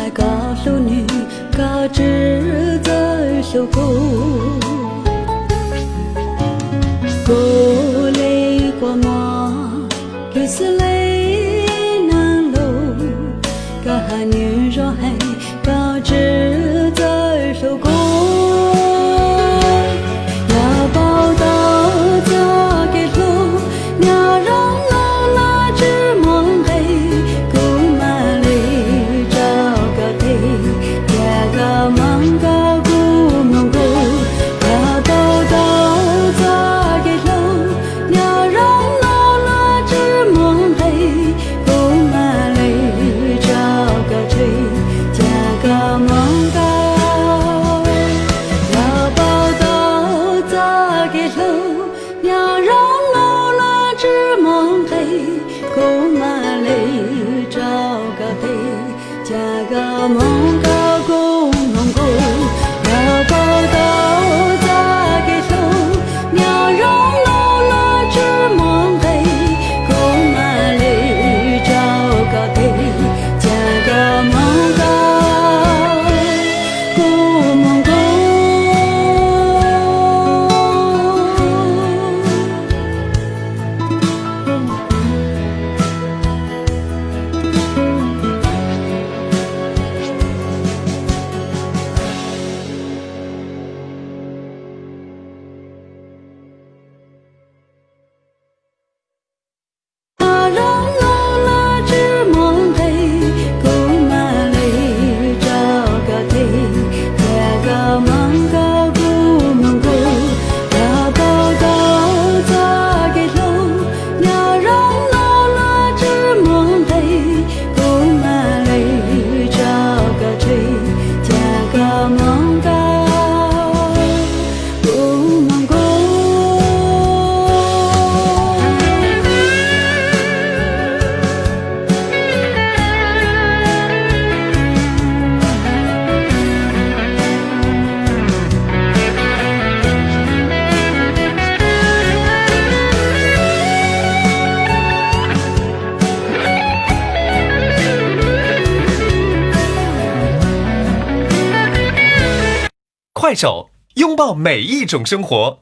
Koj hlub nws, koj tsis txawj hlub kuv. Kuv li kua muag, kuv xws li neeg laus, koj hais nws zoo heev, koj tsis txawj hlub kuv. Yog paub tau txoj kev hlub, nyob zoo no los tsis muaj nqis, kuv mam li rau koj qhia, cia koj mloog koj, kuv mloog kuv. Yog paub tau txoj kev hlub, nyob zoo no los tsis muaj nqis, kuv mam li rau koj qhia, cia koj mloog koj. Yog paub tau txoj kev hlub, nyob zoo no los tsis muaj nqis, kuv mam li rau koj qhia, cia koj mloog koj, kuv mloog kuv. Yog paub tau txoj kev hlub, nyob zoo no los tsis muaj nqis, kuv mam li rau koj qhia, cia koj mloog koj, kuv mloog kuv. Nyob zoo no los tsis muaj nqis, kuv mam li rau koj qhia, cia koj mloog koj, kuv mloog kuv. Yog paub tau txoj kev hlub, nyob zoo no los tsis muaj nqis, kuv mam li rau koj qhia, cia koj mloog koj, kuv mloog kuv. Kuaij saum, 拥抱每一种生活。